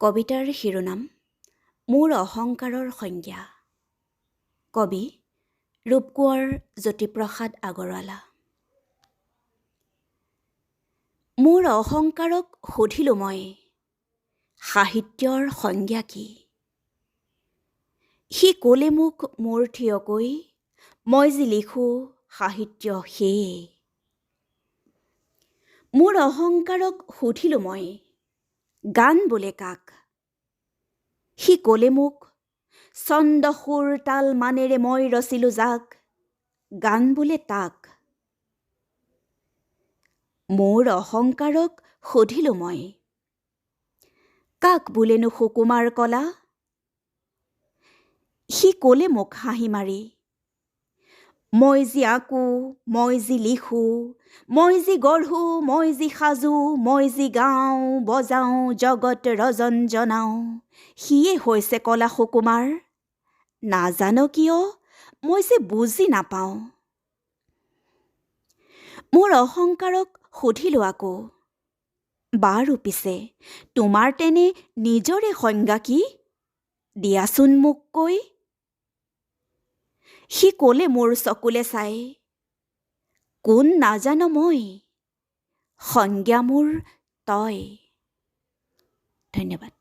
কবিতাৰ শিৰোনাম মোৰ অহংকাৰৰ সংজ্ঞা। কবি ৰূপকোঁৱৰ জ্যোতিপ্ৰসাদ আগৰৱালা। মোৰ অহংকাৰক সুধিলোঁ মই, সাহিত্যৰ সংজ্ঞা কি? সি ক'লে মোক মূৰ থিয়কৈ, মই যি লিখোঁ সাহিত্য সেয়ে। মোৰ অহংকাৰক সুধিলোঁ মই, গান বোলে কাক? সি ক'লে মোক, ছন্দ সুৰ তাল মানেৰে মই ৰচিলোঁ যাক, গান বোলে তাক। মোৰ অহংকাৰক সুধিলোঁ মই, কাক বোলেনো সুকুমাৰ কলা? সি ক'লে মোক হাঁহি মাৰি, মই যি আঁকো, মই যি লিখোঁ, মই যি গঢ়ো, মই যি সাজোঁ, মই যি গাওঁ বজাওঁ, জগত ৰজন জনাওঁ, সিয়ে হৈছে কলা সুকুমাৰ। নাজানো কিয় মই যে বুজি নাপাওঁ। মোৰ অহংকাৰক সুধিলোঁ আকৌ, বাৰু পিছে তোমাৰ তেনে নিজৰে সংজ্ঞা কি? দিয়াচোন মোক কৈ। সি ক'লে মোৰ চকুলে চাই, কোন নাজানো মই, সংজ্ঞা মোৰ তই। ধন্যবাদ।